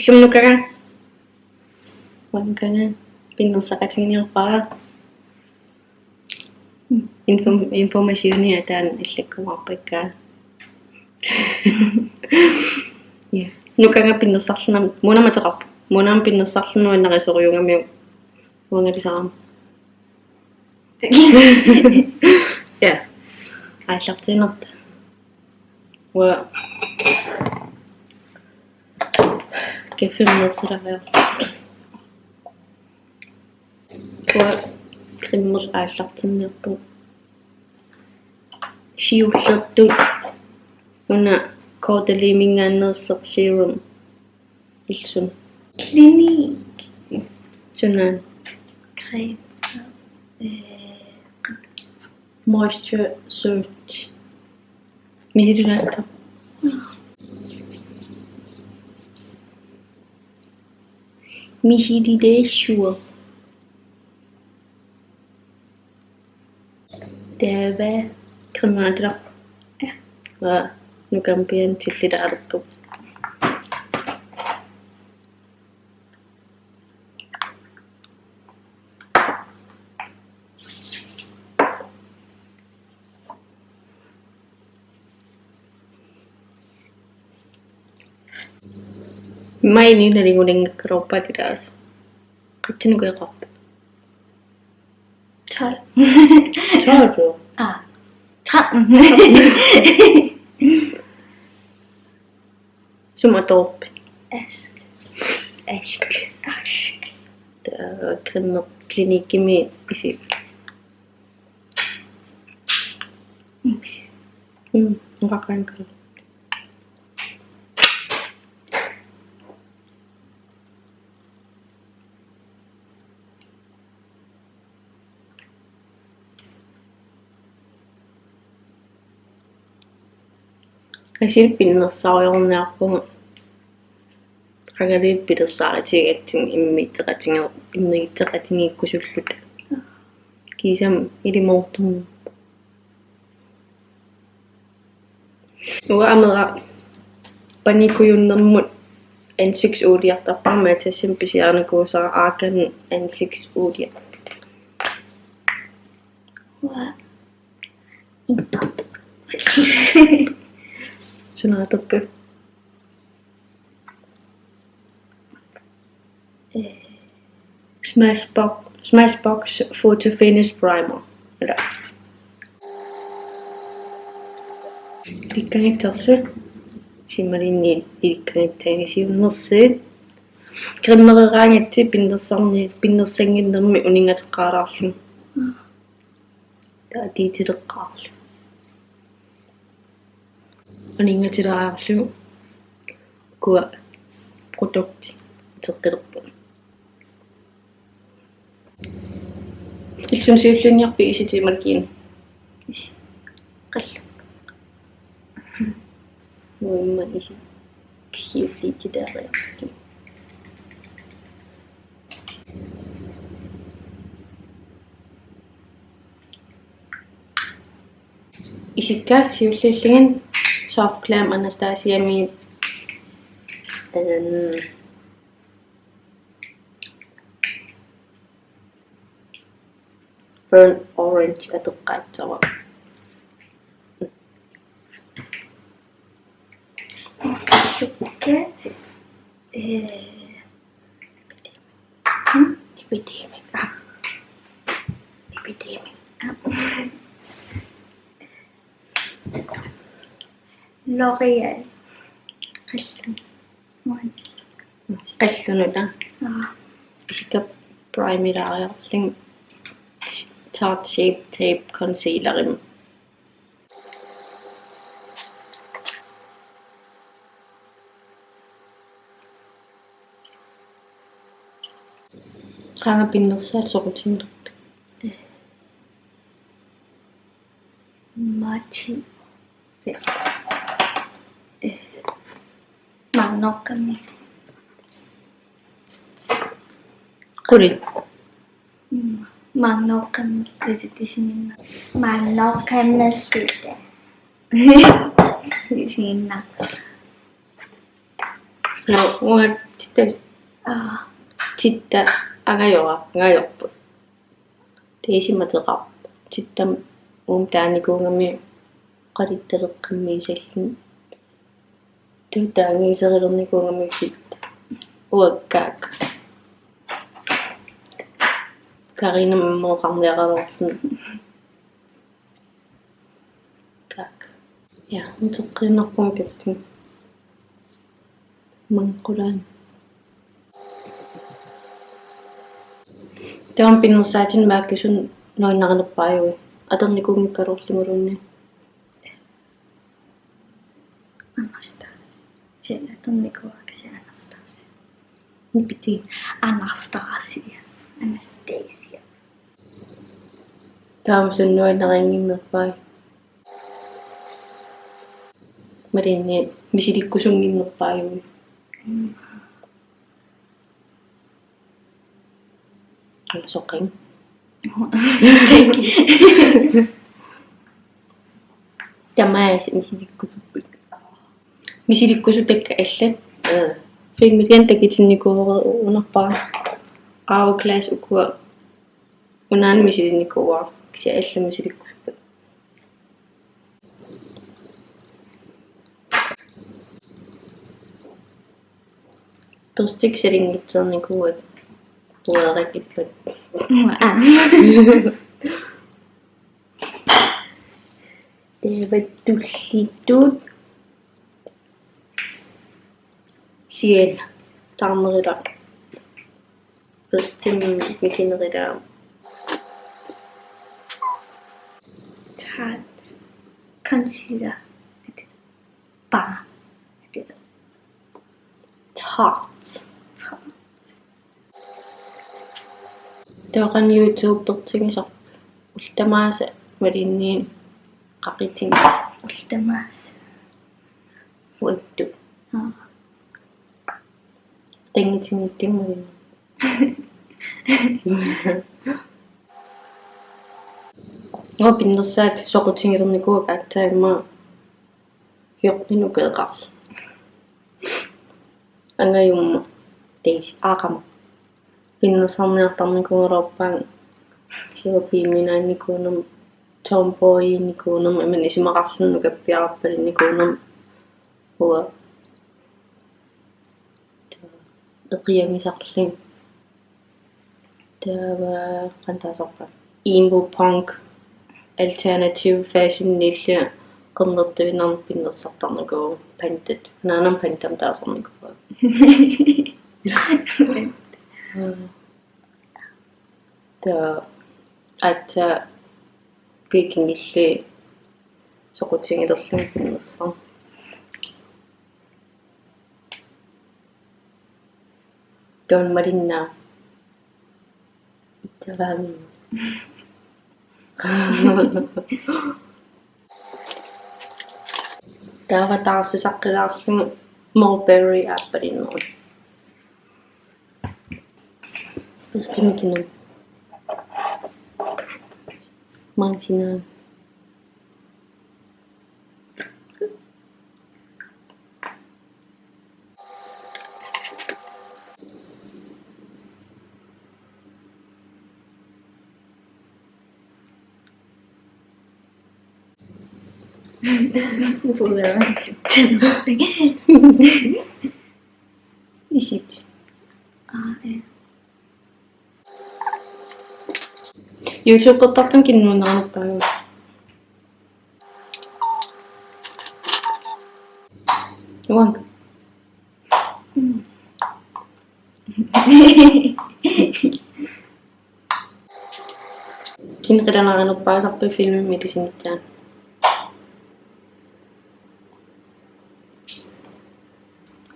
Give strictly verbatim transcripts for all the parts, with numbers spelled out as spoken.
Sum nukanga. Uanga nukanga pinnersaqatiginiarpara. Inform-, informationi ataani allakkumaarpakka. Ja. Nukanga pinnersarlunga, Muunami ateqarpoq. Muunami pinnersarlunga nuannarisorujugamiuk uangalisarama. Ja. Aallartiinnarta. Uanga kaffimik nersilariarlunga. Uanga cremeri aallartinniarpunga. Siullertut una Caudalie-minngaanneersoq serum. Ilsun. Clinique. Sunaana? Creme. Eh, Moisture Surge. Misiligatta. Misiligassua. Taava cremera atulerpoq. Ja. Uanga nukanga pian tillilaalerpoq. Maani nalingulingakkaluarpaat ilaasa. Qatsinukaqarpa? Tolv. Tolv. Ah. Tretten. Sum atorpit? Ask. Ask. Ask. Taava cremeri Cliniquemi isi. Mm, isi. Mm, uqaqqaanngikkaluarluni. Qassit pinnersaarujoorniarpugut. Qangali pilersaarutigigatsigu immiusseqatigiu-, immiusseqatigiikkusulluta. Kiisami ilimoortornerpoq. Uanga amera panikujunnermut ansigtsuuliartarpara, Matasimi pisiarinikuusara Argan ansigtsuulia. Uanga. Sunaana atorpa? Eh. Smashbox, Smashbox Photo Finish Primer. Ila. Ilikkagitsersi. Simmalinnit ilikkagitsaanni siunnersi. Cremeraangatsi pinnersarni-, pinnersannginnermi uninngateqqaalaarlugu. Taava detailleqqaarlugu. Uninngatilaariarlugu ukua produktit uteqqilerput. Illit suna siulliunniarpit, isi tiimalkiin? Isi. Qalluk. Uimma isi. Siulliutilaareerluni. Isikka siulliullugit Soft Glam Anastasiamiit. Taanna Burnt Orange atoqqaassavara. Qallukka, eh, hmm? Epidemic. Ah. Epidemic. Ah. L'Oréal. Qallunut. Qallunut, aa. Aa. Isikka primerilaariarlugu Tarte Shape Tape concealerimik. Qanga pinnersaat soqutigilerpit? Mati. Se. Eh. Maannaqqammi. Quli. Mm. Maannaqqammi qisitisiminna. Maannaqqammi sita. Sinna. No, uanga Titta. Aa. Titta angajora, angajorput. Taava Daisy mateqarpoq. Titta uum taanikuugami qalittaleqqammiisalluni. Taava taangiiserilernikuugami Titta. Uakkaak. Karina mammoqarniaraluarluni. Kak. Ja, uteqqiinnarpunga kiftin. Manqulaan. Taava pinnersaatinik maakkisunut nuannarinerpaajuit. Atornikuunngikkaluarluguluunniit. Anastasia. Kisianni atornikuuara kisianni Anastasia. Nipiti. Anastasia. Anastasia. Taava suna nuannarinnginnerpai? Malinni misilikkusunnginnerpaajuit. Mm. Soqing. Tamaasa misilikkusupput. Misilikkusutakka allat. Aa. Filmiliani takitinnikuunerpara. Hourglass ukua. Unaana misilinnikuuara. Kisianni allat misilikkusupput. Børstik salinngitsoornikuuakka. Uerakippat. Taava tullitut. Sienna. Taarnerila. Børstimik misinerila. Tarte. Concealer. Bare. Tarte. Taava qanoq YouTubertigisarpit? Ullut tamaasa malinni qaqitini. Ullut tamaasa. Uattut. Aa. Tangitigiittigu malinni. Uanga pinnersaatit soqutigilernikuuakka aatsaat immaqa fjorten ukioqarlunga. Angajumma Daisy aaqama. Pinnersarniartarnikuugaluarpaannga, siva piiminaannikuunami, tomboyinikuunami, imannak isumaqarluni nukappiararpalinnikuunami. Uanga eqiagisarlunga. Taava qanoq taasarpa? Emo punk, alternative fashion niillia qernertuinnarnik pinnersartarnikuuvunga pandat. Naanam pandamik taasarnikuuaa. Taava aatsaat kikingilli soqutigilerlunga pinnersarneq. Taava malinnaa. Itsavaami. Taava taarsisaqqilaarlunga Mulberry aappalunneq. Børstimik inummik. Maanna sinaani. Upolerantit. Isit. Aa, ja. YouTube-ertartut kinnuinnarnerpaagut. Uanga. Mm. Kina qilanaarinerpaasarpit filmimik ilisinittaanut?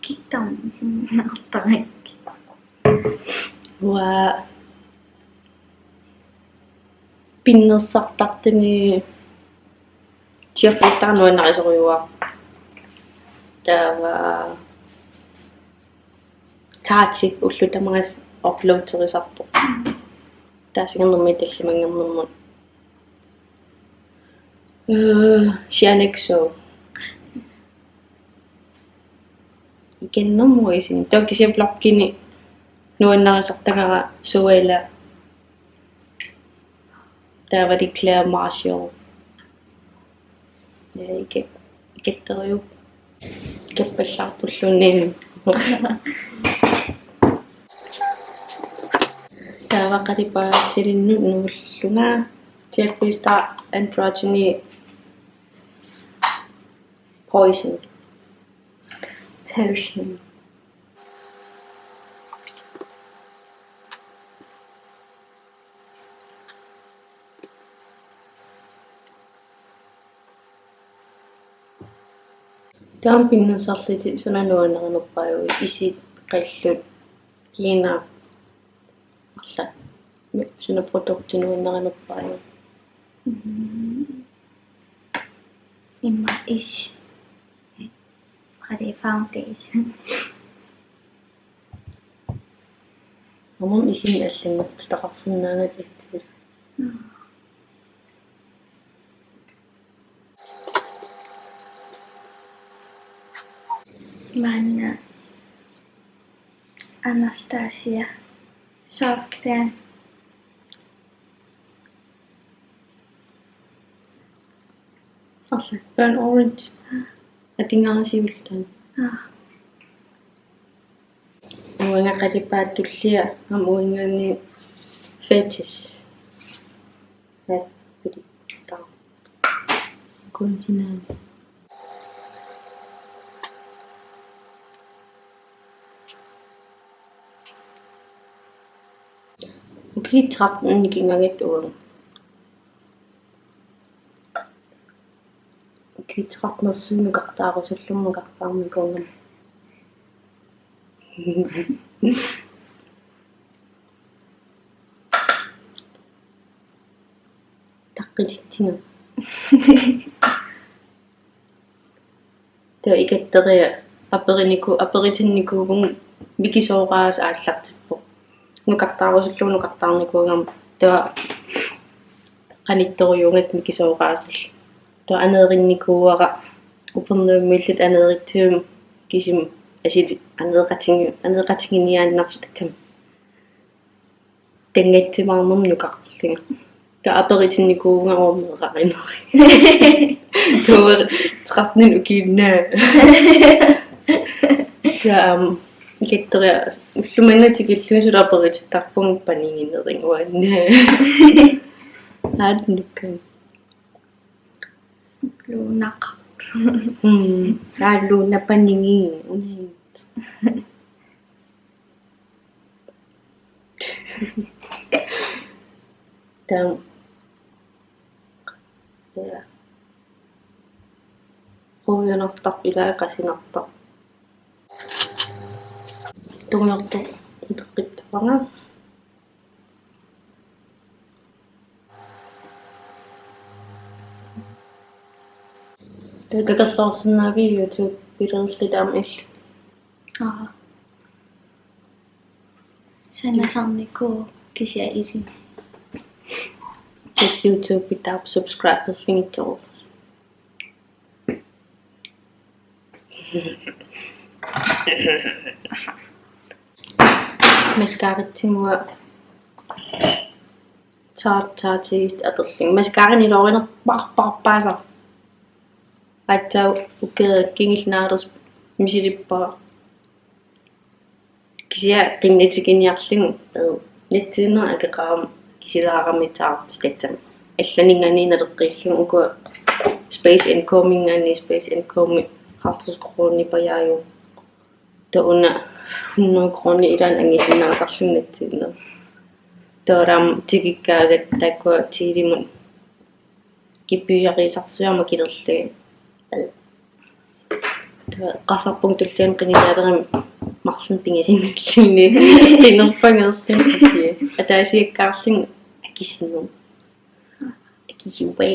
Kittam isinneqartarakku. Uanga pinnersartartuni Jeffree Star nuannarisorujuuara. Taava Tati ullut tamaasa uploaderisarpoq. Taasingernermi tallimanngornermut. Øh, Xanexo. Ikennermut isimi. Taava kisianni vloggini nuannarisartagara Suela. Taavali Claire Marshall. Ja, ikke, iketteriuk. Ikeppallaarpulluunniit. Taava qalipaatilinnut nuullunga Jeffree Star Androgyny Poison. Poison. Taama pinnersarlutit suna nuannarinerpaajuit, isit, qallut, kiinaa, arlaat, suna produkti nuannarinerpaajuit? Mm. Immaqa is. Har det foundation. Amun isin allanngortitaqarsinnaangat itsi. Maanna Anastasia Soft Glam. Arlaat, burnt orange. Atugaara siulleq. Aa. Uanga qalipaat tullia aamma uanngaanniit Fetish. Fetish. Kunsinaani. Ukiut tretten ikingagit uanga. Ukiut tretten-ersuunik nukartaarusullunga nukartaarnikuugama. Taqqititsigu. Taava ikatteria aperiniku-, aperitinnikuuvunga, mikisooraasaq aallartippoq. Nukartaarusullunga nukartaarnikuugama, taava qanittorujuugakku mikisooraasaq. Taava aneerinnikuuara, upernavimmilluta aneeritsivimma kisima asuli aneeqatigi-, aneeqatiginiaannarluta. Tanngatsimaarnermut nukarlunga. Taava aperitinnikuuvunga uanga meerarineq. Taava tretten ukiinnaa. Taava, aam, ikatteria ulloq manna tikillugu suli aperitittarpunga panigineq uannaa. Aat nukkan. Luunaq. Mm, aa, luunaq panigi, unai. Taava. Ja. Qujanartarpoq, ilaa qasunartarpoq. Tungiortoq uteqqittuaranga. Taava takorloorsinnaaviuk YouTube-ileerlutit aamma illit? Aa. Sanasarnikuuvoq kisianni isini. YouTube-ip taava subscribe-erfigitsoq. Mascaratsinngua Tarte, Tarte just atorlunga. Mascarani iluarinerpaasarpoq. Aatsaat ukioq kingulliit naalersoq misilippara. Kisianni qinnutiginiarlugu, øh, nassiunnera akeqarama kisilaarami Tarte tassami. Allaninngaanniit naleqqiullugu ukua Space and Co-minngaanniit, Space and Co-mi halvtreds koruunipajaarlugu. Taava una hundrede koruunit ilaanni angusinnaasarlunga nassiunnera. Taava aamma tikikkaangat taakkua Telemut gebyriusarsuarmik akilerlugit. Taava eqqarsarpunga tullianut qinigaalerami marlunnik pingasunnilluni. Qinerpageerlunga kisianni. Ataasiakkaarlunga akisunnera. Akisuai.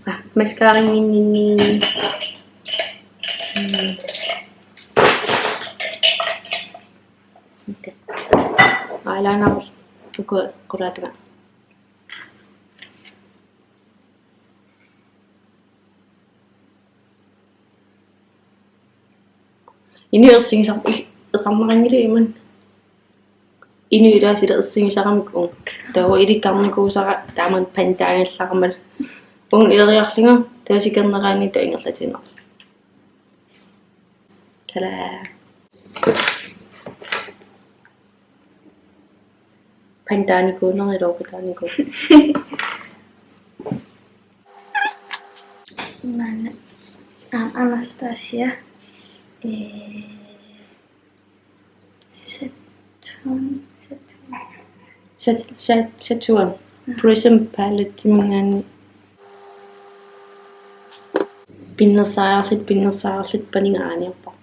Ah, mascarannginninni. Mm. Eyeliner uku qulaatunga. Inuit ersigisarput il-, eqarnaqanngilaq imannak. Inuit ilaatigut ersigisaramik uunga. Taava ilikkarnikuusara taamani pandaangallarmat. Uunga ileriarlunga taava sikernerani taava ingerlatiinnarlunga. Tada. Pandaanikuunera ilooqataanikuunera. Maanna, aa, Anastasia. Ee, Saturn, Saturn. Sat-, sat-, Saturn. Aa. Prism Palette-iminngaanniit. Pinnersaajarluta, pinnersaajarluta paniga aaniarparput.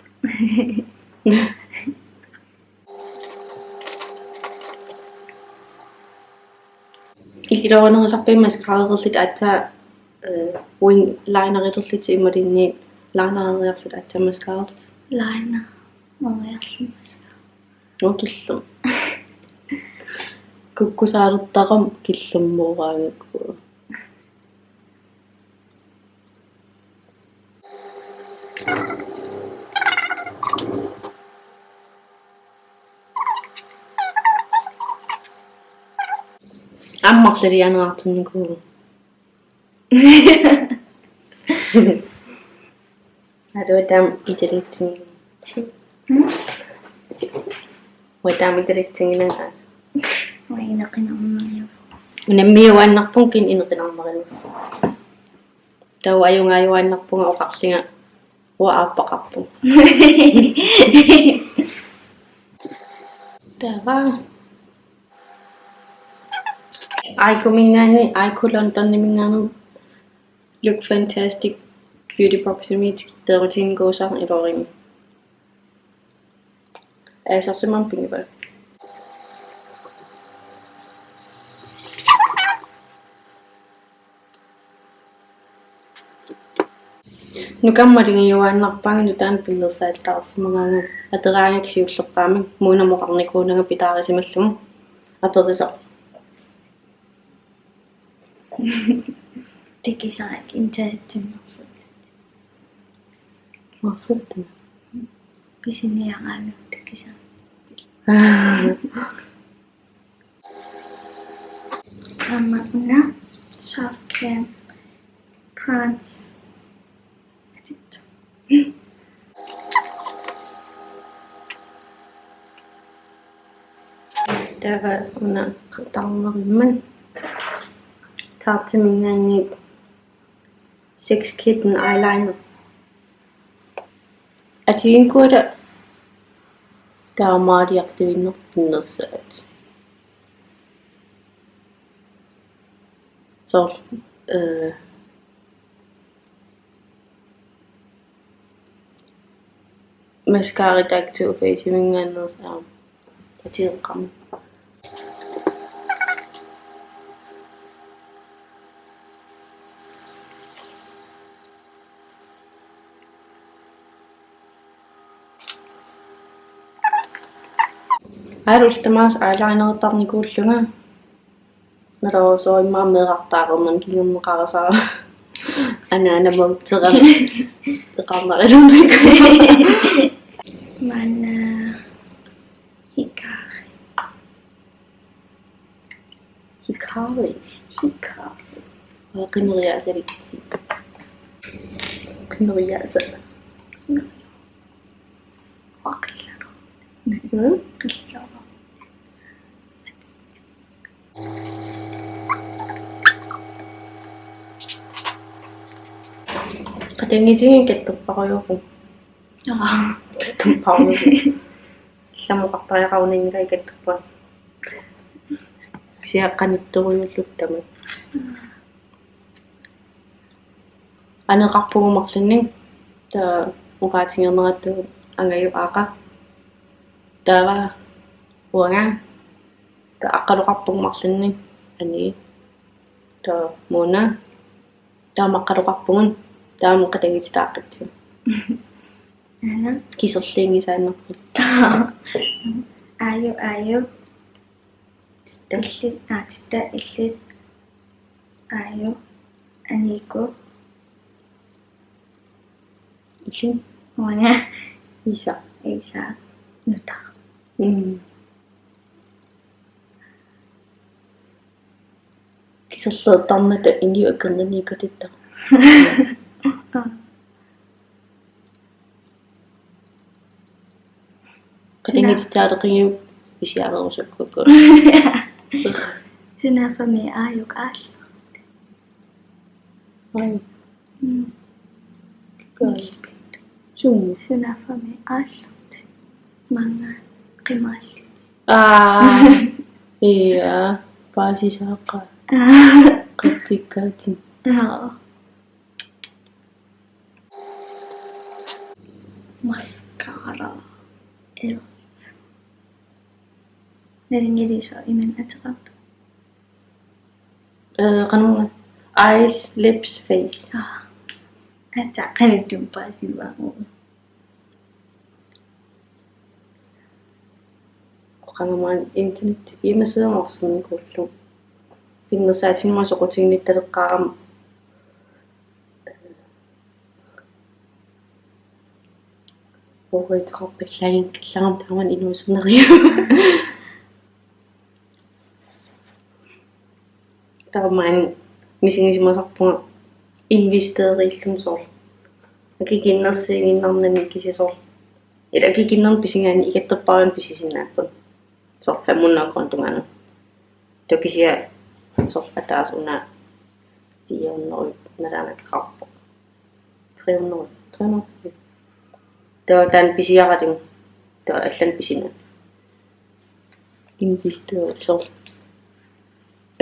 Ilorunerisarpit mascarareerlutit aatsaat, eh, wing linereerlutit imaluunniit linereeriarlutit aatsaat mascarareerlutit? Linereeriarlutit mascara. Nuu killum. Kukkusaalertarama killummooraagikkua. Aamma arlalianerartinnikuuvugut. Aluataam italiitsinni. Mm? Uataam italiitsinni. Uanga ineqinarneriarlunga. Unammiuaannarpunga kina ineqinarnerinersoq. Taava ajugaajuaannarpunga oqarlunga uanga aappaqarpunga. Taava. Eyeko-minngaanniit, Eyeko London-iminngaanniit Look Fantastic Beauty Box-imi tikitteerutiginikuusara ilorinni. Aasorsimam pingivaa. Nukamma malugiuaannarpaanga nutaamik pinnersaallaarsimagaangama ateraangakku siullerpaamik Munamut oqarnikuunanga pitaarisimallugu aperisara. Takusara internetsinnersoq. Marsittu. Pisiniaraanni takusara. Aamma una soft cream bronze. Taava una tarnerimmat Tarte-minngaanniit Sex Kitten eyeliner. Atuinnikuuara taamaaliartuinnartuinnassaat. Soorlu, eh, mascara taakku Too Faced-iminngaanneersoq aamma. Atiuqqami. Aalu ullut tamaasa eyelinerittarnikuullunga. Naluara sooq immaqa meerartaaqarnani kingorneqarasara. Anaanamut terami. Eqarnarilernikku. Maanna Hikari. Hikari. Hikari. Qimeriaasalik. Qimeriaasa. Qillaro. Mm? Qillaro. Qatanngutigiit kattorparujoorpugut. Aa. Kattorparujoorpugut. Illamut oqartariaqarunanngilai kattorpunga. Kisianni qanittorujuulluta tamatta. Aneqarpugut marlunnik, taava oqaatigineratut Angajuk Aqa. Taava uanga. Taava Aqqaluqarpugut marlunnik, Anii. Taava Mona. Taava Maqqaluqarpugut. Taava aamma qatanngutitaaqqissaaq. Aana. Kiserliinngisaannarput. Aaju, Aaju. Titta. Illit, aa, Titta, illit. Aaju. Aniiku. Illit. Uanga. Isa. Isa nutaaq. Mm. Kiserliortarnata inui akornanni katittoq. Qatanngutitsaaleqigiuk pisiarerusukkukku. Sunaaffami aajuku aallartut. Ai. Mm. Good. Sumu. Sunaaffami aallartut. Maanga qimaallutik. Aa. Ia, paasisaaqaaq. Aa. Qattikkaatin. Aa. Mascara. Elf. Nalunngiliuk imannak ateqartoq? Eh, qanormaa? Eyes, lips, face. Aa. Ata qanittum paasivaa. Qangamaan internet imasuumorsumikuullu. Pinnersaatinut soqutiginnittaleqqaarama. Uaguteqarpillaanngikkaluarama taamani inuusuneriu. Taamani misigisimasarpunga investeriillunga soorlu. Akikinnersiiginnarnani kisianni soorlu. Ila akikinnerni pisigaanni ikattorpaaluit pisisinnaapput. Soorlu fem hundrede kroner tungaanut. Taava kisianni soorlu ataaseq una fire hundrede nalaanakkeqarpoq. Tre hundrede. Tre hundrede. Taava taanna pisiaralugu. Taava allanut pisinagu. Investeriillugu soorlu.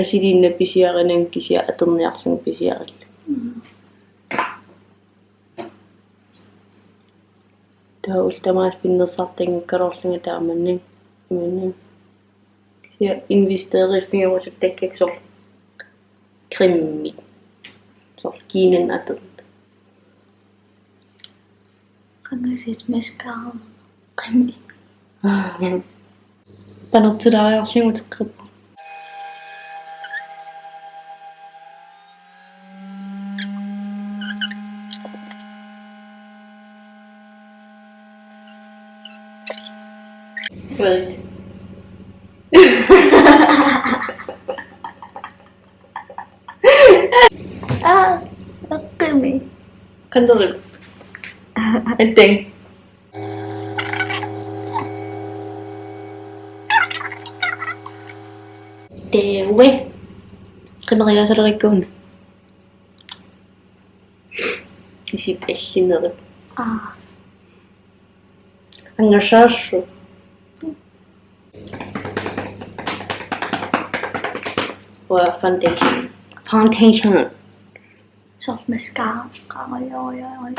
Asiliinnaq pisiarinagu kisianni atorniarlugu pisiaralugu. Mm. Taava ullut tamaasa pinnersartanngikkaluarlunga taamani. Taamani. Kisianni investeriiffigerusuttakka soorlu crememik. Soorlu kiinannut atorneq. Qangaasiit mascara. Qanni. Panertilaariarlugu uteqqippoq. Wait. Aa, naqqimi. Qantoq. Attang. Taava. Qimeriaasalerakku una. Isit allinerit. Aa. Angasaassu. Uanga foundation. Foundation. Soorlu mascara. Qaa, oj, oj, oj, oj.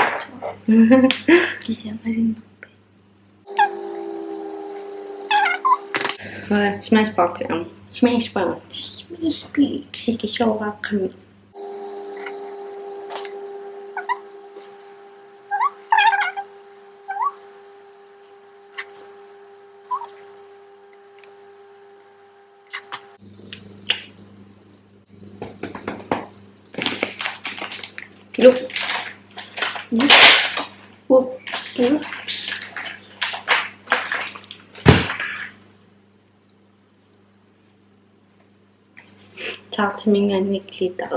Kisianni malinnerpit. Uanga Smashbox, um, Smashbox. Smashbox. Sikisooraaqami. Kilo. Ups. Ups. Tarteminngaanniit glitter.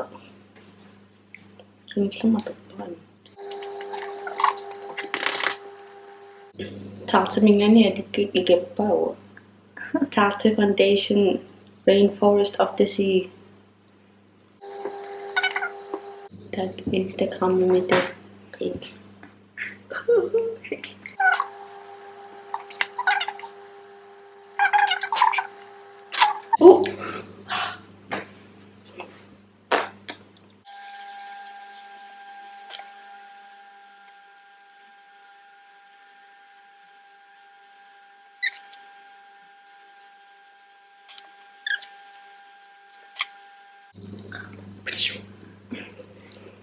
Qimillumatorpaani. Tarteminngaanniit atikka ikappaua. Tarte Foundation Rainforest of the Sea. Taakku Instagramimi taakku. Uh.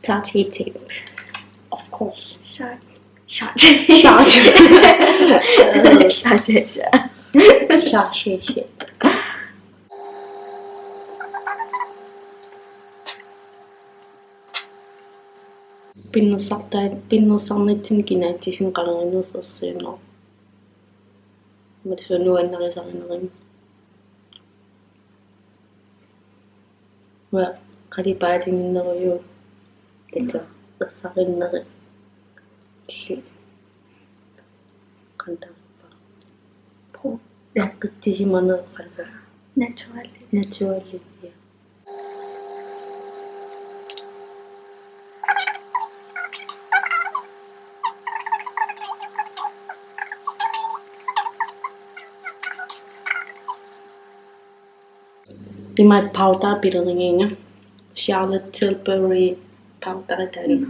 Tarte tape. Of course. Shot. Shot. Shot. Shot. Shot. Shot. Shot. Pinnersartaa-, pinnersarnitsinni kinaatsisumik qalerineq ersiunnarpoq. Matunuannarisarinnerimi. Uanga qalipaatiginnerujuuvoq. Tassa ersarinnerit. Illit qantaarpa. Puu. Naqqitsisimaneq qantaa. Naturali. Naturali, ja. Imaat powder pilerigiga. Charlotte Tilbury powder taanna.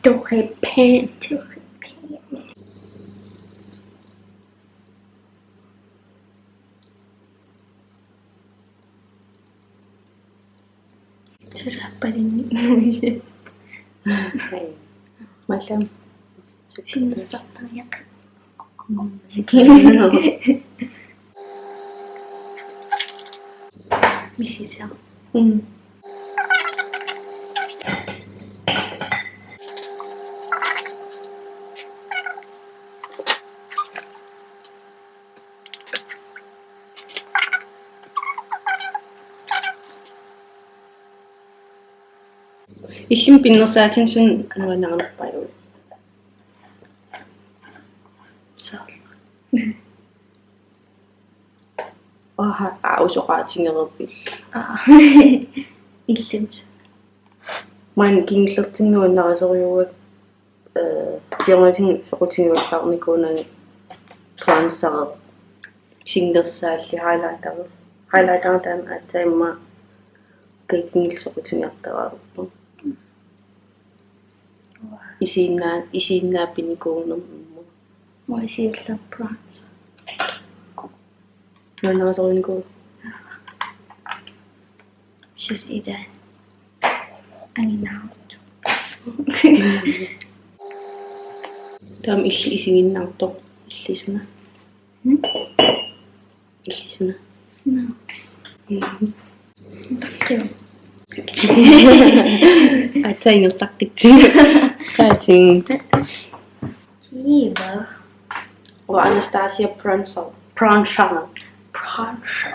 Torrak pæn, torrak pæn. Sulaappalinnik. Hej. Mallam. Sinnersartariaqarpoq. Misissuaq. Mm. Illimmi pinnersaatinik suna nuannarinerpaavoq? Soorlu. Aha, aa, usoqaatigereerpit? Aa. Illimmi. Maanna kingullertigut nuannarisorujussuuara, øh, siornatigut soqutigiuallaarnikuunani bronzeri sinnersaalli highlighteri. Highlighteri taanna aatsaat immaqa kingulleq soqutigiartaraluarpoq. Isiinnaa-, isiinnaapinikuunermut. Uanga siullermik bronzer. Nuannarisorinikuuara. Suli ilaanni. Anginaartoq. Taama illit isiginnaartoq. Illit suna? Mm? Illit suna? Naa. Mm. Takkio. Aatsaat ingerlaqqissi. Qaatin. Kiva. Uanga Anastasia bronzer. Bronzer. Bronzer.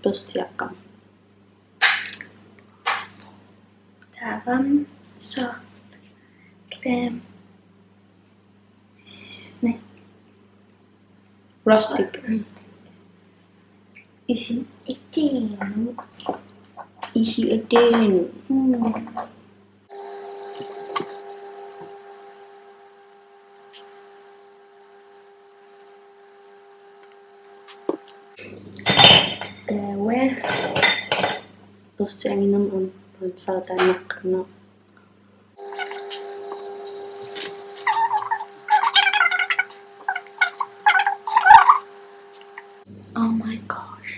Børstiaqqami. Taava soorlu glam. Snæ. Rustic. Rustic. Isi eten. Isi eten. Mm. Taava. Børsti anginermut bronzeri taanna qanoq. Oh my gosh.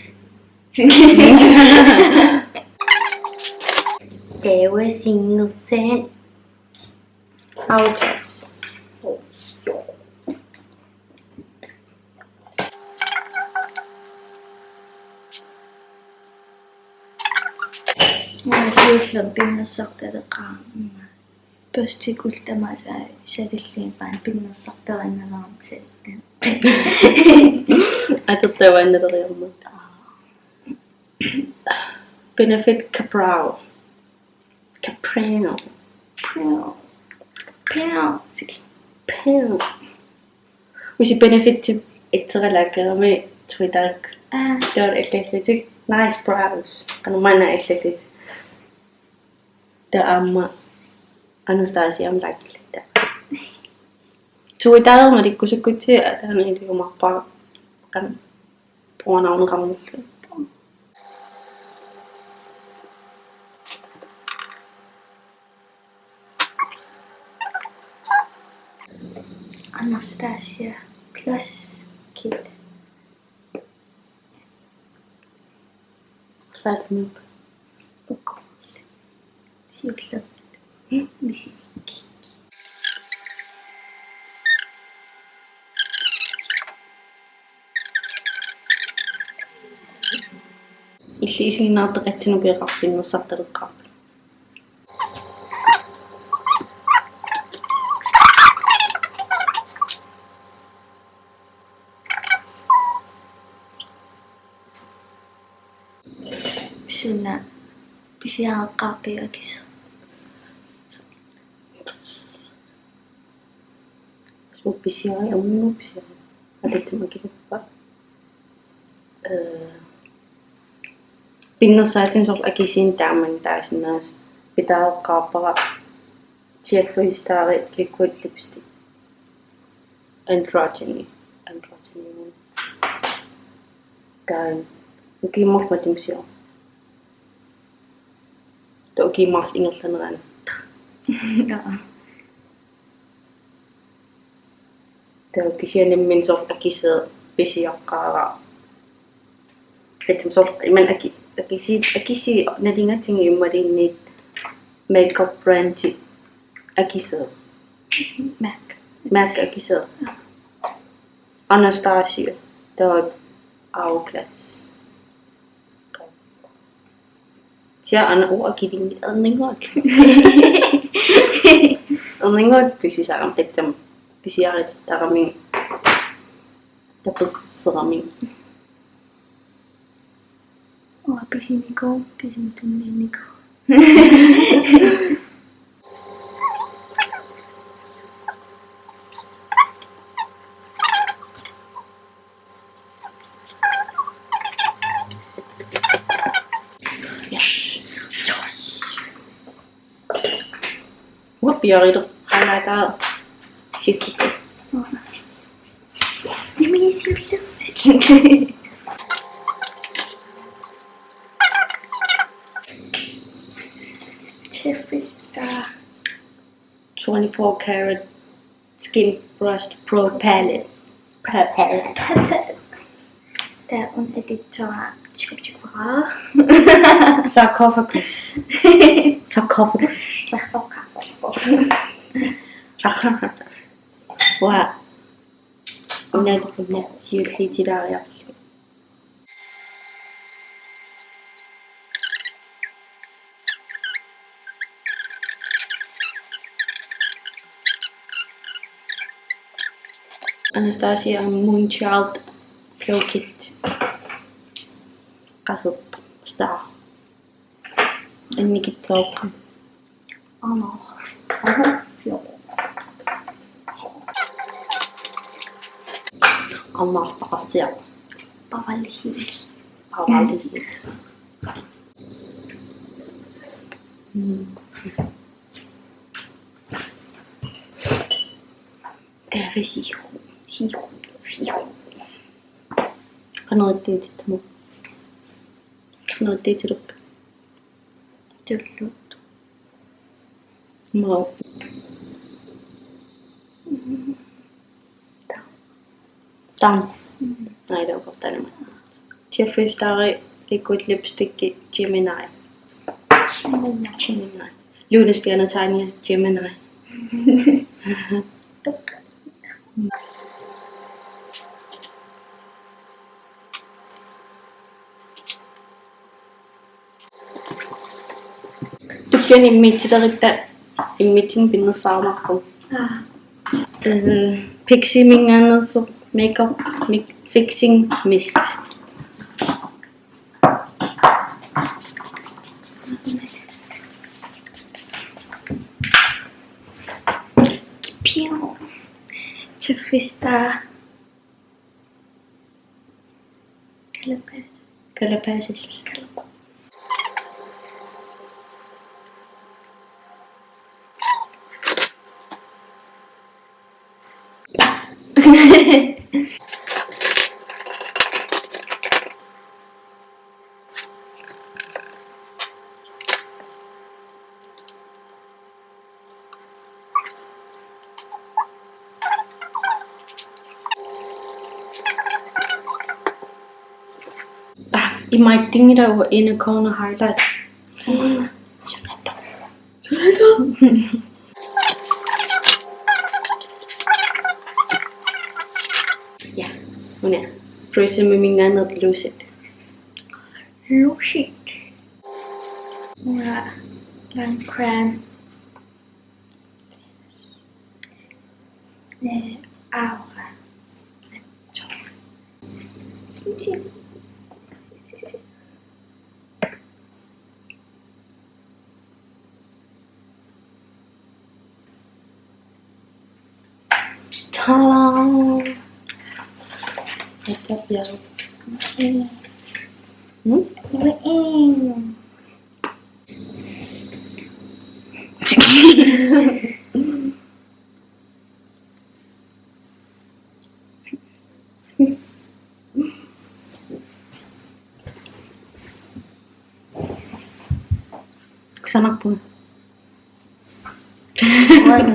Taava sinnersaat. Hourglass. Oh, joo. Uanga siullermik pinnersartaleqaanga. Børsti kuultamaasa salilliippaan pinnersartariinnalerama salilliin. Atortavaannaleriarmat. Benefit Ka-Brow. Ka-Brow. Brow. Brow. Brow. Usi Benefit Tip etseralaakerami Twitter. Aa. Taava allallutik. Nice brows. Qanoq maanna allallutik. Taava aamma Anastasiamut taakkullatta. Twitter malikkusukkutsi ataani iliumaarpara. Qanoq. Puanauneqarnerlu. Anastasia Plus Kit. Fat Move. Uku. Siullermik. Misilikki. Illit isiginnaartoqassat ukioqarfik pinnersartaleqqaarpit? Suna pisiareqqaarpiuk akiseq? Suu pisiari, amunga pisiari. Ataatsimut akiluppa. Eh, pinnersaatinik soorlu akisiinik taama taasinnaasut. Pisiareqqaarpara Jeffree Star liquid lipstick. Androgyny. Androgyny. Taanna ukiut marluk matuma siorna. Taava ukiut marluk ingerlanerani. Jaa. Taava kisianni nammineq soorlu akiseq pisiaqqaarpara. Etim soorlu imannak aki-, akisii-, akisii nalingatinngi imaluunniit makeup brandi akiseq. MAC. MAC akiseq. Anastasia. Taava Hourglass. Kisianni una uanga akilinnik erninnguakka. Erninnguakka pisisarama, tassami pisiaritittarami. Tapersersorami. Uanga pisinikuuara, kisianni tunniunnikuuara. Uanga piareerlunga highlighter sikkiku. Nimi siullu sikkiku. Jeffree Star. Twenty-four karat Skin Brush Pro Palette. Pro Palette. Taava una atussavara tjikup tjikuvara. Sarcophagus. Sarcophagus. Sarcophagus. Uanga una atussavara siulliutilaariarlugu. Anastasia Moonchild Glow Kit. Qasseq Star. Annikitsoorput. Anastasia. Anastasia. Beverly Hills. Beverly Hills. Mm. Taava sihu, sihu, sihu. Qanoq ittuutit tamakku? Qanoq ittuutilerpit? Tulluuttoq. Mao. Taanna. Mm. Aajukua taanna. Jeffree Star liquid lipstick Gemini. Gemini. Gemini. Luna Stjerna Tanya Gemini. Tussiani immiussilerutta immiussineq pinnersaarumaarpoq. Aa. Eh, Piximinngaanneersoq makeup mi-, fixing mist. Piu. Jeffree Star. Calabas-, Calabasas. Ah, imaattuunngilaq uanga inner corner highlight. Mm. Ja, una. Prismiminngaanneersoq Lucid. Lucid. Una Lime Crème. Eh, Aura. Atso. Una. Ta-da! Attack bjerg. Hmm? Kusanarpunga. Uanga.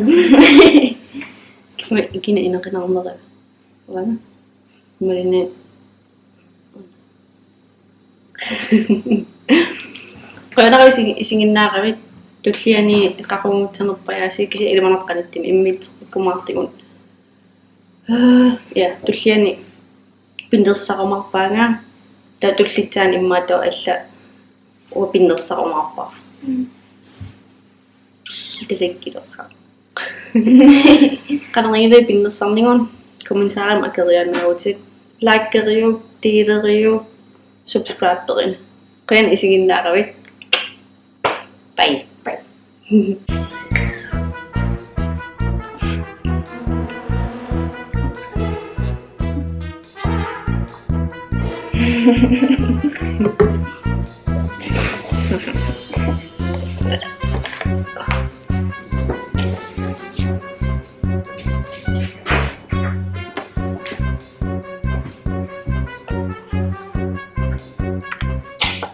Kisianni ikina inaqinarnera. Uanga. Imaluunniit. Qujanaq isi-, isiginnaaravit. Tulliani qaqugussanerpajaasi kisianni ilimanarpoq qanittumi immitsikkut martigut. Øh, ja, tulliani pinnersarumaarpaanga. Taava tullissaani immaqa taava alla uanga pinnersarumaarpara. Mm. Tilakkilerqa. Qanoq iliorlutit pinnersarnigut, kommentarimi akeriaannaavutit. Likeriuk, deleriuk, subscriberiuk. Qujanaq isiginnaaravit. Bye. Bye.